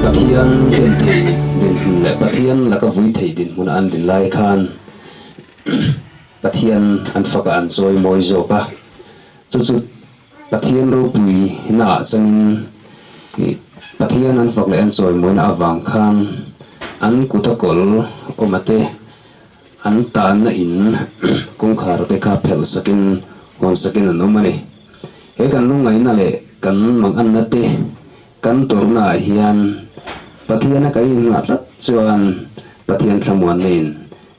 Pathian dem thei dinhmun leh Pathian laka vui thei dinhmuna an din lai khan Pathian an faka an chawi mawi zawk a, chu chu Pathian ropui naah changin Pathian an fak leh an chawi mawina avang khan an kuta kawl awma te an tanna in kawngkhar te kha phelh sakin hawn sakin an awm a ni. He kan lungngaihna leh kan manganna te kan tawrhnaah hian Pathiana kan innghah tlat chuan Pathian thlamuanna in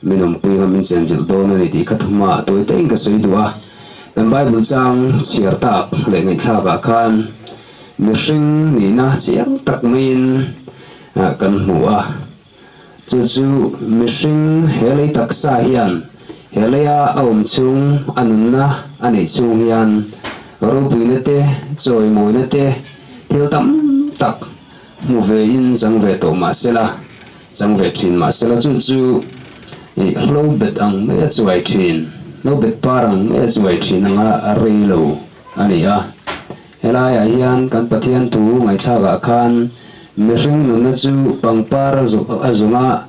min awmpui anga min chenchilh dawn a ni tih kha thuma tawi taiin ka sawi duh a. Kan Bible chang chhiar tak leh ngaihthlakah khan mihring nihna chiang tak maiin kan hmu a. Chu chu mihring he lei taksa hian he leia a awm chhung a nunna a neih chhung hian ropuina te, chawimawina te, thil tam tak hmu ve in chang ve tawh mah sela, chang ve thin mah sela chu chu ih hlo bet ang mai a chuai thin, hlo bet par ang mai a chuai thin anga a rei lo a ni a. Helaiah hian kan Pathian thu ngaihthlakah khan mihring nunna chu pangpar a zunga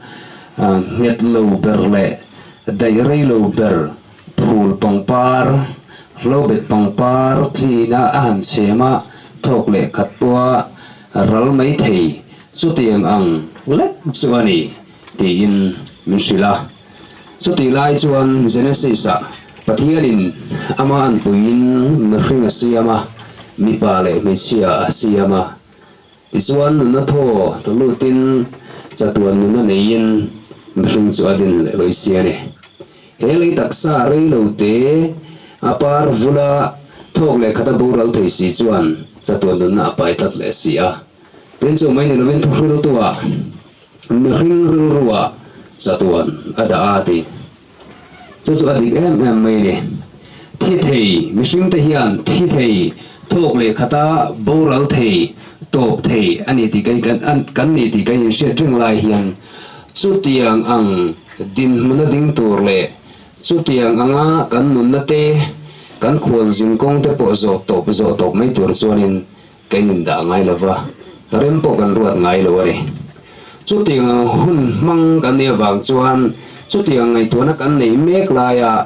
nghet lo ber leh daih rei lo ber phul pangpar, hlobet pangpar thliin a han chhem a, thawk leh khat pawha ral mai thei chutiang ang lek chu a ni tiin min hrilh a. Chutih lai chuan Genesis-ah Pathianin ama anpuiin mihring a siam a, mipa leh hmeichhia a siam a. Tichuan nunna thaw ta lutin chatuan nunna neiin mihring chu a din leh lawi si a ni. He lei taksa rei lo te a par vula thawk leh khata boral thei si chuan chatuan nunna a pai tlat leh si a. Tin chu mai ni lovin thuhriltuah Mihring rilruah chatuan a dah a ti. Chu chu a dik em em mai a ni. Thi thei, mihringte hian thi thei, thawk leh khata boral thei, tawp thei a ni tih kan kan ni tih kan inhriat reng lai hian chutiang ang dinhmuna ding tur leh chutiang anga kan nunna te, kan khualzin kawng te pawh zawh tawp zawh tawp mai tur chuanin Kan indah ngai lo va, rem pawh kan ruat ngai lo a ni. Chutiang ang hun hmang kan nih avang chuan chutiang ngaihtuahna kan neih mek laia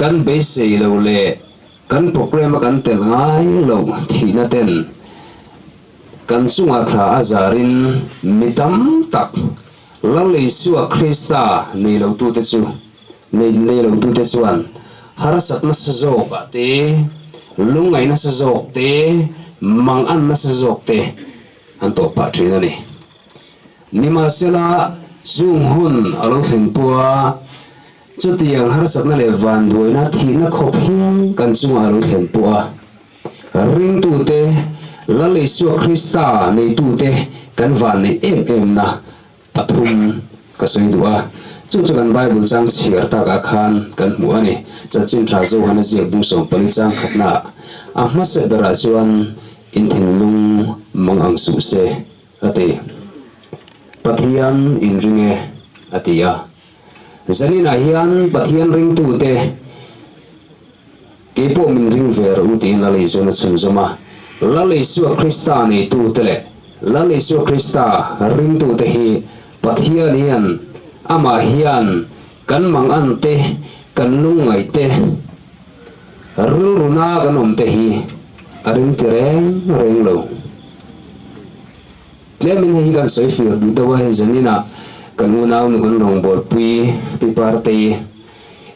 kan beisei lo leh kan programme a kan tel ngai loh thihna ten kan chungah thla a zarin mi tam tak Lal Isua Krista nei lotute chu nei nei lotute chuan harsat nasa zawkah te, lungngaih nasa zawk te, mangan nasa zawk te an tawh phah thin a ni. Nimahsela, chung hun a lo thlen pawha chutiang harsatna leh vanduaina thihna khawp hial kan chungah a lo thlen pawha ringtute, Lal Isua Krista neitute kan vanneih em emna Pathum ka sawi duh a, chu chu kan Bible chang chhiar takah khan kan hmu a ni. Chanchin tha Johana ziak bung 14 chang khatnaah a hmasa berah chuan in thinlung mang ang suh se a ti. Pathian in ring e a ti a. Zaninah hian Pathian ringtute keipawh min ring ve rawh u tiin Lal Isuan a chhunzawm a. Lal Isua Krista neitute leh Lal Isua Krista ringtute hi Pathian hian amah hian kan mangan te, kan lungngaih te, rilruna kan awm te hi a ring ti reng reng lo. Tlemin hei hi kan sawi fir duh deuh a, hei zaninah kan unaunu kan rawngbawlpui Pi Partei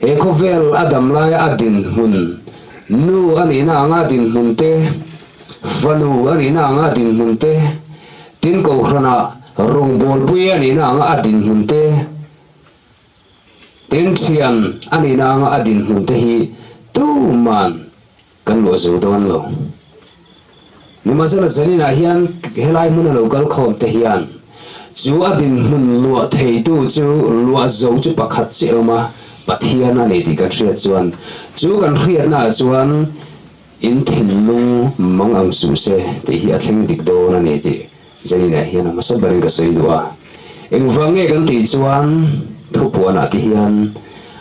He khawvel a dam laia a dinhmun, nu a nihna anga dinhmun te, fanu a nihna anga dinhmun te, tin kohhrana rawngbawlpui a nihna anga a dinhmun te, tin thian a nihna anga a dinhmun te hi tuman kan luah zo dawn lo. Nimahsela zaninah hian helai hmuna lo kal khawm te hian chu a dinhmun luah theitu chu luah zo chu pakhat chiah awm a, Pathian a ni tih kan hriat chuan chu kan hriatnaah chuan in thinlung mang ang suh se tih hi a thleng dik dawn a ni tih zaninah hian a hmasa berin ka sawi duh a. Engvang nge kan tih chuan thupuanah ti hian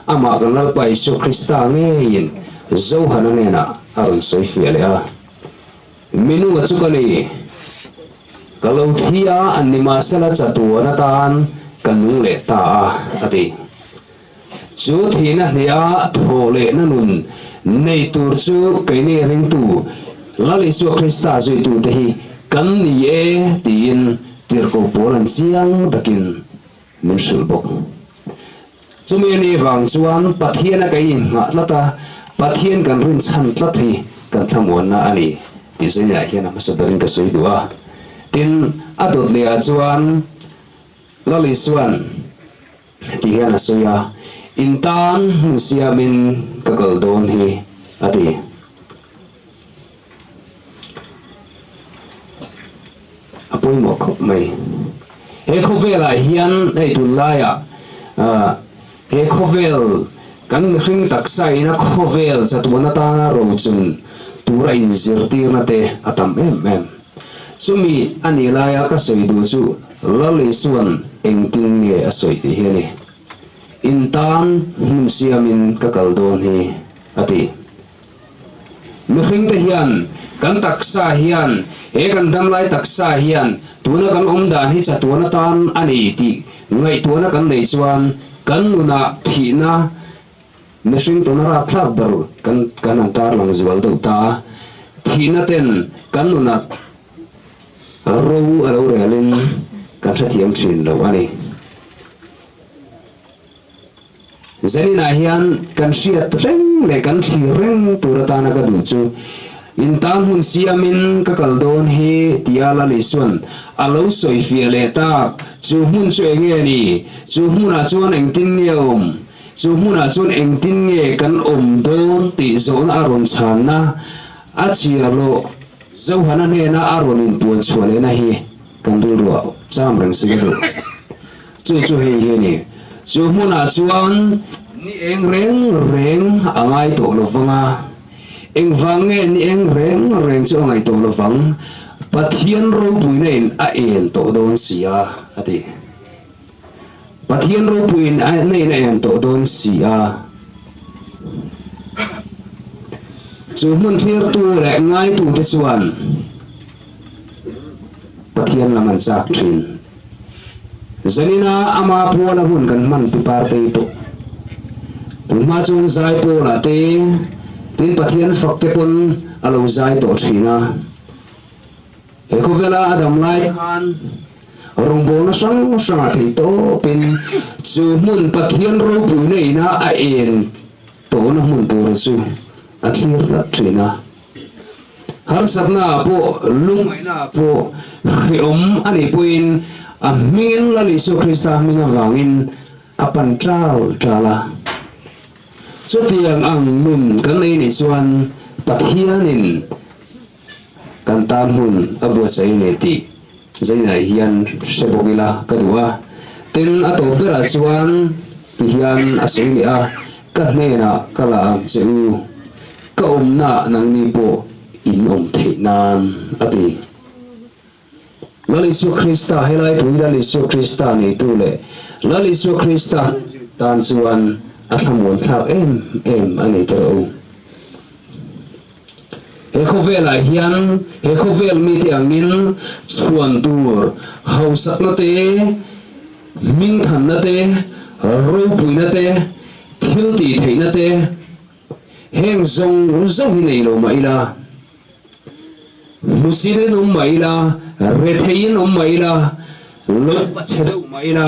amah kan Lalpa Isua Krista ngeiin Johana hnenah a rawn sawi fiah leh a. Minunga chu ka ni. Ka lo thi a, nimahsela chatuan atan ka nung leh ta a, a ti. Chu thihna hniha thaw lehna nun nei tur chu keini ringtu Lal Isua Krista zuitute hi kan ni e tiin tirhkoh pawl an chiang takin min hrilh bawk. Chumi a nih vang chuan Pathiana kan innghah tlat a, Pathian kan rinchhan tlat hi kan thlamuanna a ni tih zainah hian a hmasa berin ka sawi duh a. Tin, a dawt lehah chuan Lal Isua'n ti hian a sawi a, In tan hmun siamin ka kal dawn hi, a ti. A pawimawh khawp mai. He khawvelah hian hei tunlaiah he khawvel kan mihring taksa ina khawvel chatuan atana rochun tura inzirtirna te a tam em em. Chumi a nih laia ka sawi duh chu Lal Isua'n engtin nge a sawi tih hi a ni. In tan hmun siamin ka kal dawn hi, a ti. Mihringte hian kan taksa hian, he kan damlai taksa hian tuna kan awm dan hi chatuan atan a ni tih ngaihtuahna kan nei chuan kan nunah thihna mihring tuna rapthlak ber kan kan han tarlang zual deuh ta. Thihna ten kan nunah ro a lo relin kan hrethiam thin lo a ni. Zaninah hian kan hriat reng leh kan thlir reng tur atana ka duh chu, In tan hun siamin ka kal dawn hi tia Lal Isua'n a lo sawi fiah leh tak. Chu hmun chu eng nge ni? Chu hmunah chuan engtin nge a awm? Chu hmunah chuan engtin nge kan awm dawn tih zawhna a rawn chhanna a chhiar loh Johana hnena a rawn inpuan chhuah lehna hi kan rilruah cham reng si ka duh. Chu chu hei hi a ni. Chu hmunah chuan ni eng reng reng a ngai tawh lo vang a. Engvang nge ni eng reng reng chu a ngaih tawh lo vang? Pathian ropuina in a en tawh dawn si a, a ti. Pathian ropuina in a en tawh dawn si a. Chu hmun thlirtu leh ngaitute chuan Pathian lam an chak thin. Zanina ama puala hun kan hman pi Partei pawh tunhma chuan zai pawlah te tin Pathian fak te pawn a lo zai tawh thin a. He khawvela a dam lai khan rawngbawlna hrang hrangah theih tawpin chu hmun Pathian ropuina ina a en tawhna hmun tur chu a thlir tlat thin a. Harsatna ah pawh, lungngaihna ah pawh hreawm a nih pawhin a hmingin Lal Isua Krista hming avangin a pan ṭal ṭal a. Chutiang ang nun kan nei nih chuan Pathianin kan tan hun a buatsaih a ni tih Zainah hian hre bawk ila ka duh a. Tin, a tawp berah chuan ti hian a sawi leh a, Ka hnenah ka la ang che u, ka awmnaah nangni pawh in awm theih nan, a ti. Lal Isua Krista, helai pui Lal Isua Krista neitu leh Lal Isua Krista tan chuan a thlamuan thlak em em a ni tawh u. He khawvelah hian he khawvel mite angin chhuan tur hausakna te, hmingthanna te, ropuina te, thil tih theihna te, heng zawng zawng hi nei lo mah ila, hmusit in awm mah ila, rethei in awm mah ila, lo pachhe deuh mah ila,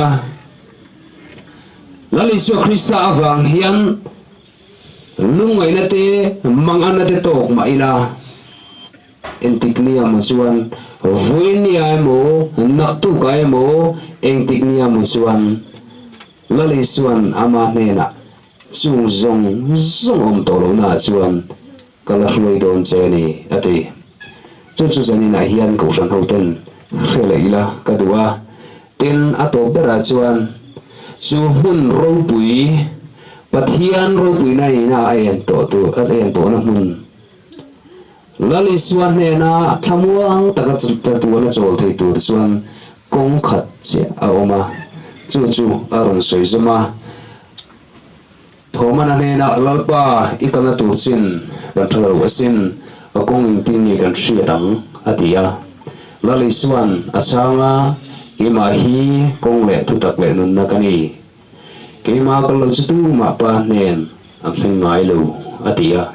Lal Isua Krista avang hian Lungngaihna te, manganna te tawk mah ila, engtik nia maw chuan, vawiin nia emaw, naktukah emaw, engtik nia maw chuan Lal Isua'n ama hnenah chung zawng zawng awm tawh lohnaah chuan ka la hruai dawn che a ni, a ti. Chu chu zaninah hian Kohhran hoten hre leh ila ka duh a. Tin, a tawp berah chuan chu hmun ropui, Pathian ropuina ina a en tawh tur, a en tawhna hmun, Lal Isua hnena thlamuang taka chatuana chawl thei tur chuan kawng khat chiah a awm a, chu chu a rawn sawi zawm a. Thawmana hnenah, Lalpa, i kalna tur chin kan tha lo asin, ka kawng engtin nge kan hriat ang? a ti a. Lal Isua'n a chhang a, Keimah hi kawng leh thutak leh nunna ka ni. Keimah kal lo chu tumah pa hnen an thleng ngai lo, a ti a.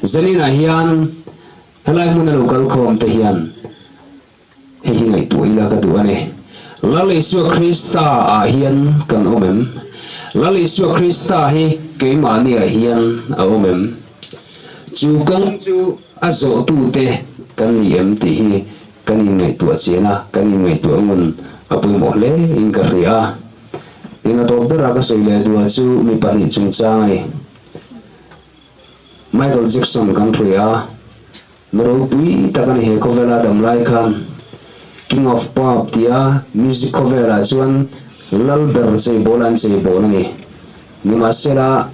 Zaninah hian helai hmuna lo kal khawm te hian hei hi ngaihtuah ila ka duh a ni. Lal Isua Krista ah hian kan awm em? Lal Isua Krista hi keimahni ah hian a awm em? Chu kawng chu a zawhtute kan ni em tih hi kan inngaihtuah chian a, kan inngaihtuah ngun a pawimawh hle in ka hria a. Eng a tawp bera ka sawi leh duah chu mi pahnih chungchang a ni. Michael Jackson kan hria a, mi ropui tak a ni he khawvela dam lai khan King of Pop tia music khawvelah chuan lal ber cheibawl an cheibawl a ni. Nimahsela,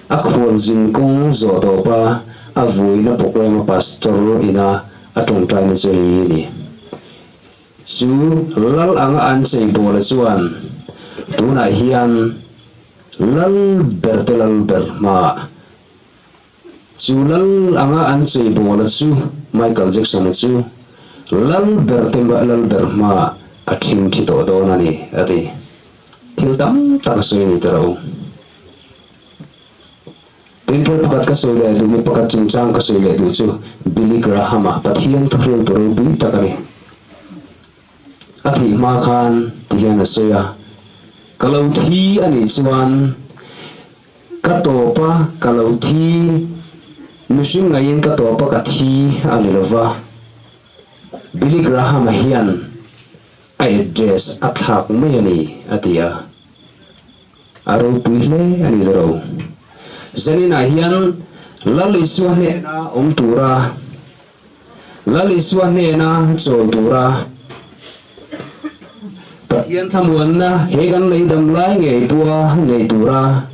a khualzin kawng zawh tawpa a vuina programme a pastor ina a tawngtaina chu hei hi a ni. Chu lal anga an cheibawla chuan tunah hian lal ber te lal ber hmaah chu lal anga an cheibawla chu Michael Jackson-a chu lal ber te lal ber hmaah a thingthi tawh dawn a ni a ti. Thil tam tak a sawi a ni ta ro. Tin, thil pakhat ka sawi leh duh, mi pakhat chungchang ka sawi leh duh chu Billy Graham-a Pathian thuhriltu ropui tak a ni. A thih hma khan ti hian a sawi a, Ka lo thi a nih chuan ka tawp a, ka lo thi, mihring ngaiin ka tawp a ka thi a ni lo va. Billy Graham-a hian a address a thlak mai a ni, a ti a. A ropui hle a ni ro. Zaninah hian Lal Isua hnena awm tura, Lal Isua hnena chawl tura Pathian thlamuanna he kan lei dam lai ngei pua nei tura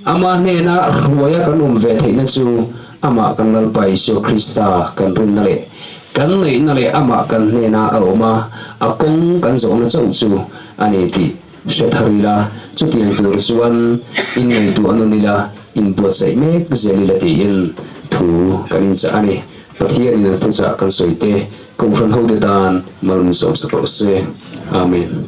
Ama hnena hruaia kan awm ve theihna chu Amah kan Lalpa Isua Krista kan rinna leh kan neihna leh Amah kan hnena a awm a, a kawng kan zawhna chauh chu a ni tih Hre thar ila, chutiang tur chuan inngaihtuah nawn ila, inbuatsaih mek zel ila tiin thu kan inchah a ni. Pathianin a thuchah kan sawi te, Kohhran hote tan mal min sawmsak rawh se. Amen.